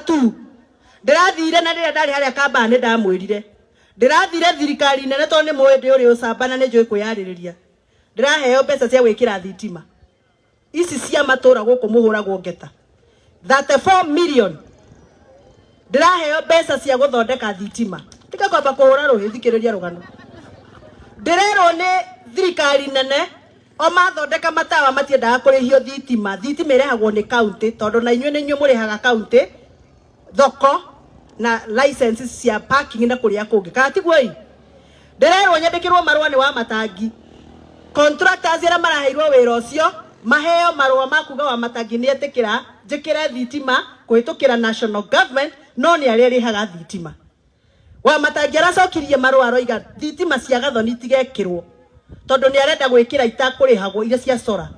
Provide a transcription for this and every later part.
Tu ndĩrathire na rĩrĩa ndarĩ harĩa kambaa nĩ ndamwĩrire ndĩrathire thirikari nene tondũ nĩ mũĩ ndĩ ũrĩ ũcamba na nĩ njũĩ kwĩyarĩrĩria. Ndĩraheo mbeca cia gwĩkĩra thitima ici cia matũra gũkũ mũhũragwo ngeta 34 million. Ndĩraheo mbeca cia gũthondeka thitima. Tiga kwamba kũhũra rũhĩ, thikĩrĩria rũgano. Ndĩrerwo nĩ thirikari nene o mathondeka matawa matiendaga kũrĩhio thitima. Thitima ĩrehagwo nĩ county tondũ na inyuĩ nĩ inyuĩ mũrĩhaga county thoko na license cia parking na kũrĩa kũngĩ, kana tiguo? Ĩ ndĩrerwo nyandĩkĩrwo marũa nĩ wa matangi contractors arĩa maraheirwo wĩra ũcio maheo marũa ma kuga wa matangi nĩ etĩkĩra njĩkĩre thitima kũhĩtũkĩra national government, no nĩ arĩa ĩrĩhaga thitima. Wa matangi aracokirie marũa aroiga thitima cia Gathoni itigekĩrwo tondũ nĩ arenda gwĩkĩra itakũrĩhagwo iria cia solar.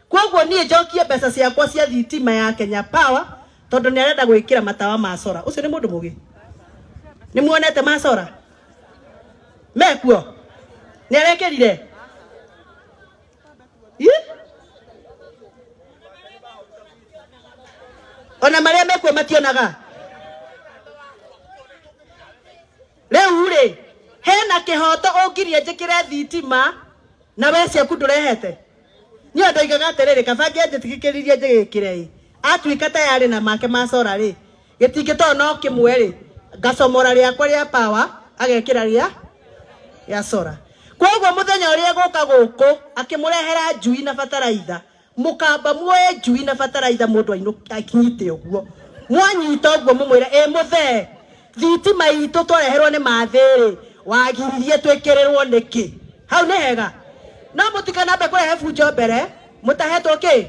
Koguo niĩ njokie mbeca ciakwa cia thitima ya Kenya Power tondũ nĩ arenda gwĩkĩra matawa ma solar. Ũcio nĩ mũndũ mũgĩ? Nĩ muonete ma solar mekuo? Nĩ arekĩrire? Ih? Ona marĩa mekuo mationaga. Rĩu rĩ, hena kĩhoto ũngirie njĩkĩre thitima na we ciaku ndũrehete? Niĩ ndoigaga atĩrĩrĩ, kaba angĩanjĩtĩkĩririe njĩgĩkĩre ĩ, atuĩka tayarĩ na make ma solar rĩ, gĩtingĩ tondũ no kĩmwe rĩ, ngacomora rĩakwa rĩa power agekĩra rĩa rĩa solar. Koguo mũthenya ũrĩa egũka gũkũ akĩmũrehera njui na bataraitha, mũkamba muoye njui na bataraitha mũndũ akinyite ũguo. Mwanyita ũguo mũmwĩre ĩ mũthee, thitima itũ twareherwo nĩ mathĩ rĩ, wagiririe twĩkĩrĩrwo nĩkĩ? Hau nĩ hega. No mũtikanambe kũrehe bunjo mbere mũtahetwo kĩ?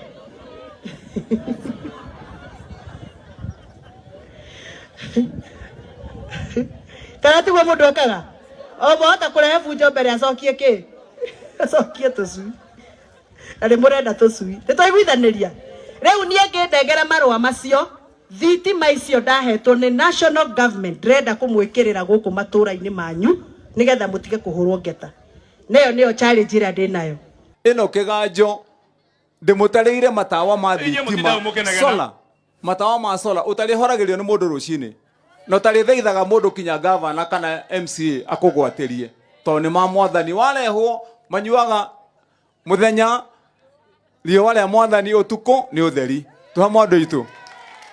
Kana tiguo mũndũ ekaga? O mwahota kũrehe bunjo mbere acokie kĩ? Acokie tũcui. Na nĩ mũrenda tũcui. Nĩ twaiguithanĩria? Rĩu niĩ ngĩndengera marũa macio, thitima icio ndahetwo nĩ national government ndĩrenda kũmwĩkĩrĩra gũkũ matũra-inĩ manyu nĩgetha mũtige kũhũrwo ngeta. Neyo nĩyo challenge ĩrĩa ndĩnayo. Ĩno kĩganjo ndĩmũtarĩire matawa ma Inyuĩ thitima mũtindaga mũkenagena. solar, matawa ma solar ũtarĩhoragĩrio nĩ mũndũ rũcinĩ na ũtarĩthaithaga mũndũ kinya gavana kana MCA akũgwatĩrie tondũ nĩ ma mwathani warehwo manyuaga mũthenya riũa rĩa mwathani ũtukũ nĩ ũtheri. Tũha mwandũ itũ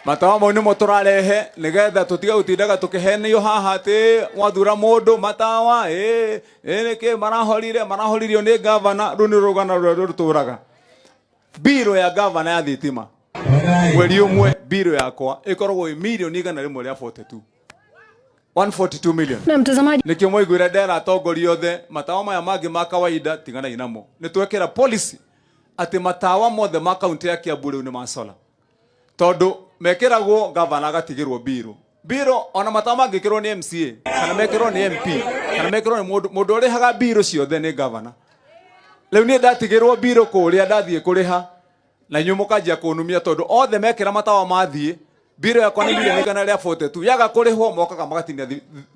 matawa mau nĩmo tũrarehe nĩgetha tũtige gũtindaga tũkĩhenio haha atĩ mwathura mũndũ matawa ĩ ĩ nĩkĩ marahorire marahoririo nĩ gavana. Rũu nĩ rũgano rũrĩa rũtũraga. Mbirũ ya gavana ya thitima mweri ũmwe, mbirũ yakwa ĩkoragwo ĩ mirioni 142, 142 million. Na mtazamaji, Nĩkĩo mwaiguire ndera atongoria othe matawa maya mangĩ ma kawaida tiganai namo. Nĩ twekĩra policy atĩ matawa mothe ma kaunti ya Kiambu rĩu nĩ ma solar, tondũ mekĩragwo gavana agatigĩrwo mbirũ mbirũ. Ona matawa mangĩkĩrwo nĩ MCA kana mekĩrwo nĩ MP kana mekĩrwo nĩ mũndũ, mũndũ ũrĩhaga mbirũ ciothe nĩ gavana. Rĩu niĩ ndatigĩrwo mbirũ kũrĩa ndathiĩ kũrĩha na inyuĩ mũkanjia kũnumia tondũ othe mekĩra matawa mathiĩ, mbirũ yakwa nĩ mirioni 142 yaga kũrĩhwo, mokaga magatinia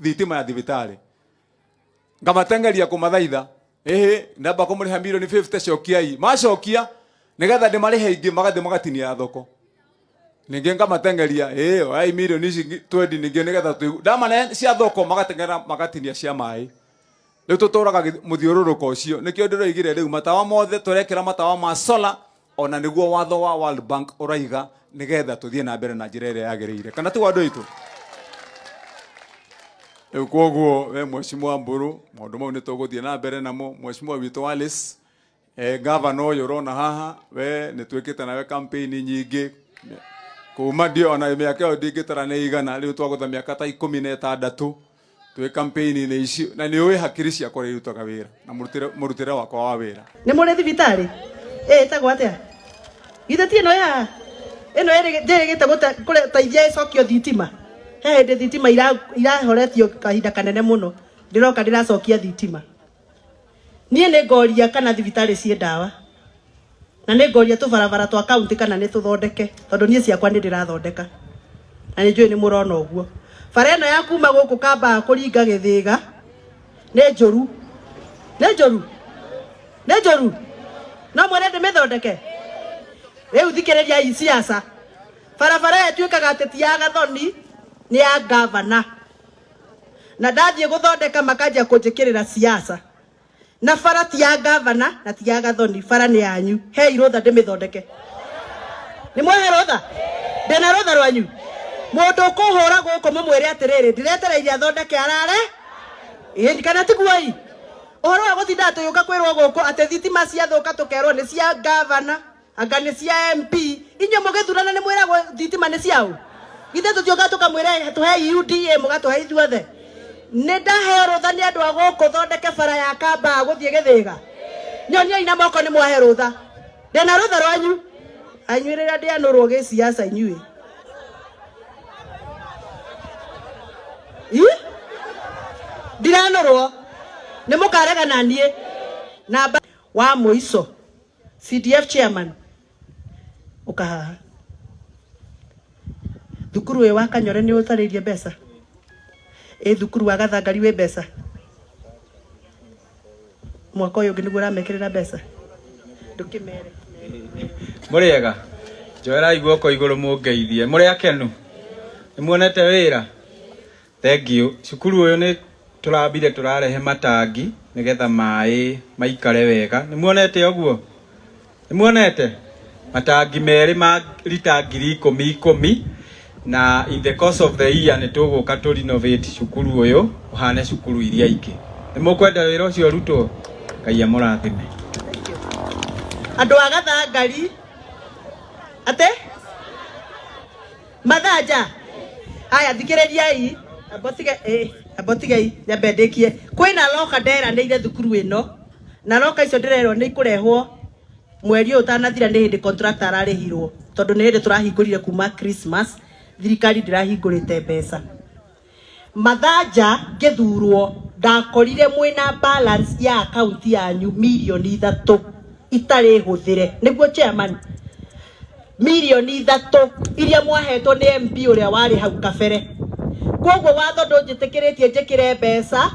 thitima ya thibitarĩ. Ngamatengeria kũmathaitha, ĩhĩ ndamba kũmũrĩha mirioni 50, cokiai. Macokia nĩgetha ndĩmarĩhe ingĩ, magathiĩ magatinia ya thoko. Ningĩ ngamatengeria, ĩĩ oyai mirioni ici 20 ningĩ nĩgetha tũigu ndamane cia thoko, magatengera magatinia cia maĩ. Rĩu tũtũraga mũthiũrũrũko ũcio. Nĩkĩo ndĩroigire rĩu matawa mothe tũrekĩra matawa ma solar, ona nĩguo watho wa World Bank ũraiga nĩgetha tũthiĩ na mbere na njĩra ĩrĩa yagĩrĩire, kana tiguo andũ aitũ? Rĩu koguo we Mheshimiwa Mburu, maũndũ mau nĩ tũgũthiĩ na mbere namo. Mheshimiwa witũ Alice, gavana ũyũ ũrona haha, we nĩ twĩkĩte nawe campaign nyingĩ kuma ndio ona mĩaka ĩyo ndingĩtara nĩ igana. Rĩu twagũtha mĩaka ta 16 twĩ campaign-inĩ ici, na nĩ ũĩ hakiri ciakwa ũrĩa irutaga wĩra na mũrutĩre wakwa wa wĩra. Nĩ mũrĩ thibitarĩ ĩ ĩtagwo atĩa? Githĩ ti ĩno ĩ haha? Ĩno ndĩrĩgĩte gũteithia ĩcokio thitima. He hĩndĩ thitima irahoretio kahinda kanene mũno, ndĩroka ndĩracokia thitima. Niĩ nĩ ngoria kana thibitarĩ ciĩ ndawa, na nĩ ngoria tũbarabara twa kaunti kana nĩ tũthondeke, tondũ niĩ ciakwa nĩ ndĩrathondeka na nĩ njũĩ nĩ mũrona ũguo. Bara ĩno ya kuma gũkũ Kambaa kũringa Gĩthĩga nĩ njũru, nĩ njũru, nĩ njũru, no mwene ndĩmĩthondeke. Rĩu thikĩrĩriai siasa. Barabara ĩyo ĩtuĩkaga atĩ ti ya Gathoni, nĩ ya gavana. Na ndathiĩ gũthondeka makanjia kũnjĩkĩrĩra siasa. Na bara ti ya gavana na ti ya Gathoni, bara nĩ yanyu. Hei rũtha ndĩmĩthondeke. Nĩ mwahe rũtha? Ndĩna rũtha rwanyu. Mũndũ ũkũhũra gũkũ mũmwĩre atĩrĩrĩ, ndiretereire athondeke arare. Ĩĩ kana tiguo ĩ? Ũhoro wa gũtinda tũgĩũka kwĩrwo gũkũ atĩ thitima ciathũka tũkerwo nĩ cia gavana, anga nĩ cia MP. Inyuĩ mũgĩthurana nĩ mwĩragwo thitima nĩ ciaũ? Githĩ tũtiũkaga tũkamwĩra tũhei UDA mũgatũhe ithuothe? Nĩ ndaheo rũtha nĩ andũ a gũkũ thondeke bara ya Kambaa gũthiĩ Gĩthĩga. Nyoniai na moko nĩ mwahe rũtha. Ndĩna rũtha rwanyu. Ainyuĩ rĩrĩa ndĩanũrwo gĩsiasa inyuĩ. Ii? Ndiranũrwo. Nĩ mũkarega na niĩ. Namba wa mũico. CDF chairman. Ũka haha. Thukuru ũyũ wa Kanyore nĩ ũtarĩirie mbeca? Ĩ thukuru wa Gathangari wĩ mbeca? Mwaka ũyũ ũngĩ nĩguo ũramekĩrĩra mbeca? Ndũkĩmere. Mũrĩega? Njoerai guoko igũrũ mũngeithie. Mũrĩ akenu? Nĩ muonete wĩra? Thank you. Cukuru ũyũ nĩ tũrambire tũrarehe matangi nĩgetha maĩ maikare wega. Nĩ muonete ũguo? Nĩ muonete? Matangi merĩ ma rita 10,000 na in the course of the year nĩ tũgũka tũ renovate cukuru ũyũ ũhane cukuru iria ingĩ. Nĩ mũkwenda wĩra ũcio ũrutwo? Ngai amũrathime. Andũ a Gathangari atĩ Mathanja aya thikĩrĩriai ambotigei nyambe ndĩkie. Kwĩna loka nderanĩire thukuru ĩno na loka icio ndĩrerwo nĩ ikũrehwo mweri ũyũ ũtanathira, nĩ hĩndĩ contractor ararĩhirwo tondũ nĩ hĩndĩ tũrahingũrire kuma Christmas, thirikari ndĩrahingũrĩte mbeca. Mathanja ngĩthurwo ndakorire mwĩna balance ya account yanyu 3 mirioni itarĩ hũthĩre, nĩguo chairman? 3 mirioni iria mwahetwo nĩ MP ũrĩa warĩ hau kabere. Koguo watho ndũnjĩtĩkĩrĩtie njĩkĩre mbeca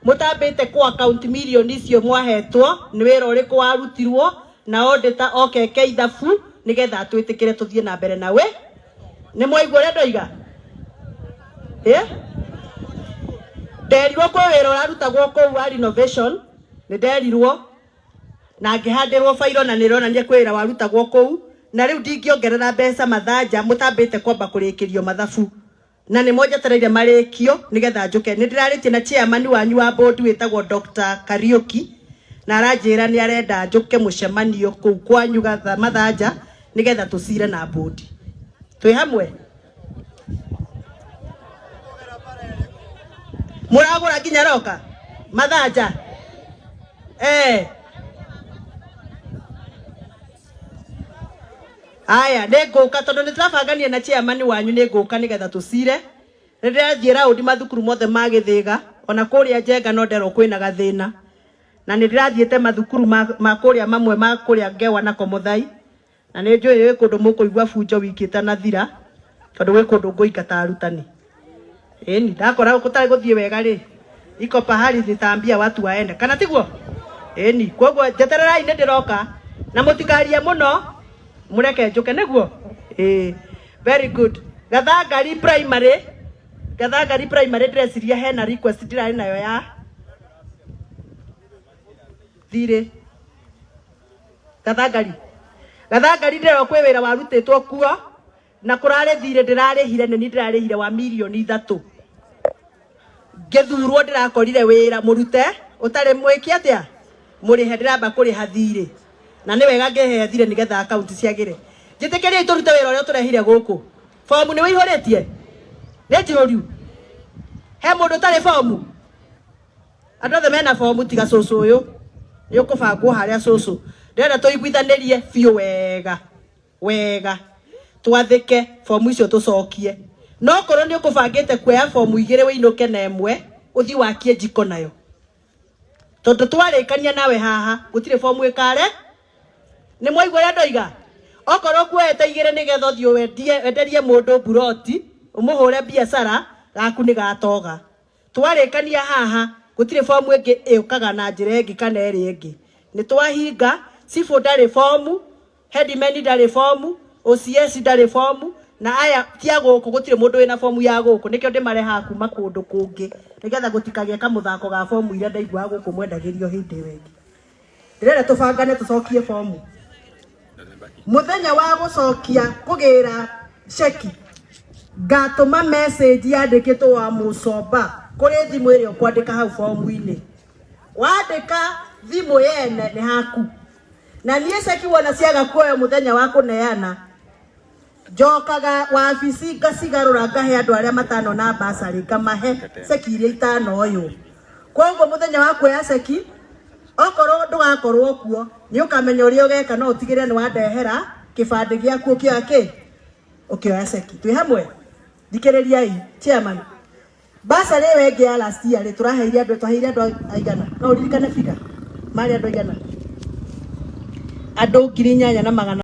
mũtambĩte ku account mirioni icio mwahetwo. Nĩ wĩra ũrĩkũ warutirwo na auditor oke eke ithabu nĩgetha atwĩtĩkĩre tũthiĩ na mbere na we. Nĩ mwaigua ũrĩa ndoiga? Eh? Nderirwo kwĩ wĩra ũrarutagwo kũu wa renovation, nĩ nderirwo na ngĩhandĩrwo bairo na nĩ ĩronania kwĩ wĩra warutagwo kũu, na rĩu ndingĩongerera mbeca Mathanja mũtambĩte kwamba kũrĩkĩrio mathabu, na nĩ monjetereire marĩkio nĩgetha njũke. Nĩ ndĩrarĩtie na chairman wanyu wa board wĩtagwo Dr. Kariuki na aranjĩra nĩ arenda njũke mũcemanio kũu kwanyu Mathanja nĩgetha tũcire na board. Twĩ hamwe? Mũragũra nginya roka Mathanja? Eh. Aya, nĩ ngũka tondũ nĩ tũrabangania na chairman wanyu, nĩ ngũka nĩgetha tũcire. Nĩ ndĩrathiĩ raundi mathukuru mothe ma Gĩthĩga, ona kũrĩa Njenga no nderwo kwĩna gathĩna, na nĩ ndĩrathiĩte mathukuru ma kũrĩa mamwe ma kũrĩa Ngewa na Komothai, na nĩ njũĩ gwĩ kũndũ mũkũigua bunjo wiki ĩtanathira tondũ gwĩ kũndũ ngũingata arutani. Ĩni ndakora gũtarĩ gũthiĩ wega rĩ, iko pahali nitaambia watu waende, kana tiguo? Ĩni koguo njetererai, nĩ ndĩroka na mũtikarie mũno, mũreke njũke nĩguo. Ĩĩ, very good. Gathangari Primary, Gathangari Primary, ndĩreciria hena request ndĩrarĩ nayo ya thirĩ. Gathangari, Gathangari, ndĩrerwo kwĩ wĩra warutĩtwo kuo na kũrarĩ thirĩ ndĩrarĩhire, nĩ niĩ ndĩrarĩhire wa 3 mirioni. Ngĩthurwo ndĩrakorire wĩra mũrute ũtarĩ mwĩki atĩa mũrĩhe, ndĩramba kũrĩha thirĩ na nĩ wega ngĩhehe thirĩ nĩgetha akaunti ciagĩre. Njĩtĩkĩriei tũrute wĩra ũrĩa tũrehire gũkũ. Bomu nĩ wĩihũrĩtie? Nĩ njihũriu? He mũndũ ũtarĩ bomu? Andũ othe mena bomu tiga cũcũ ũyũ. Nĩ ũkũbangwo harĩa cũcũ. Ndĩrenda tũiguithanĩrie biũ wega wega, twathĩke bomu icio tũcokie. No korwo nĩ ũkũbangĩte kuoya bomu igĩrĩ wĩinũke na ĩmwe ũthiĩ wakie njiko nayo, tondũ twarĩkania nawe haha gũtirĩ bomu ĩkare. Nĩ mwaigua ũrĩa ndoiga? Okorwo kuoete igĩrĩ nĩgetha ũthiĩ wendie, wenderie mũndũ mburoti ũmũhũre biacara gaku nĩ gatoga, twarĩkania haha gũtirĩ bomu ĩngĩ ĩũkaga na njĩra ĩngĩ kana ĩrĩa ĩngĩ. Nĩ twahinga. Cibũ ndarĩ bomu, headman ndarĩ bomu, OCS ndarĩ bomu. Na aya ti a gũkũ, gũtirĩ mũndũ wĩna bomu ya gũkũ, nĩkĩo ndĩmarehaga kuma kũndũ kũngĩ nĩgetha gũtikagĩe kamũthako ga bomu iria ndaiguaga gũkũ mwendagĩrio hĩndĩ ĩyo ĩngĩ. Ndĩrenda tũbangane tũcokie bomu. Mũthenya wa gũcokia kũgĩra ceki, ngatũma message yandĩkĩtwo wa Mũcomba kũrĩ thimũ ĩrĩa ũkwandĩka hau bomu-inĩ. Wandĩka thimũ yene nĩ haku. Na niĩ ceki wona ciaga kuoywo mũthenya wa kũneana, njokaga wabici ngacigarũra ngahe andũ arĩa matanona basarĩ, ngamahe ceki iria itanoywo. Koguo mũthenya wa kuoya ceki, okorwo ndũgakorwo kuo, nĩ ũkamenya ũrĩa ũgeka, no ũtigĩrĩre nĩ wandehera kĩbandĩ gĩaku ũkĩoya kĩ? Ũkĩoya ceki. Twĩ hamwe? Thikĩrĩriai chairman. Basarĩ ĩyo ĩngĩ ya last year rĩ, tũraheire andũ, twaheire andũ aigana? No ũririkane figure? Marĩ andũ aigana? Andũ 8,400.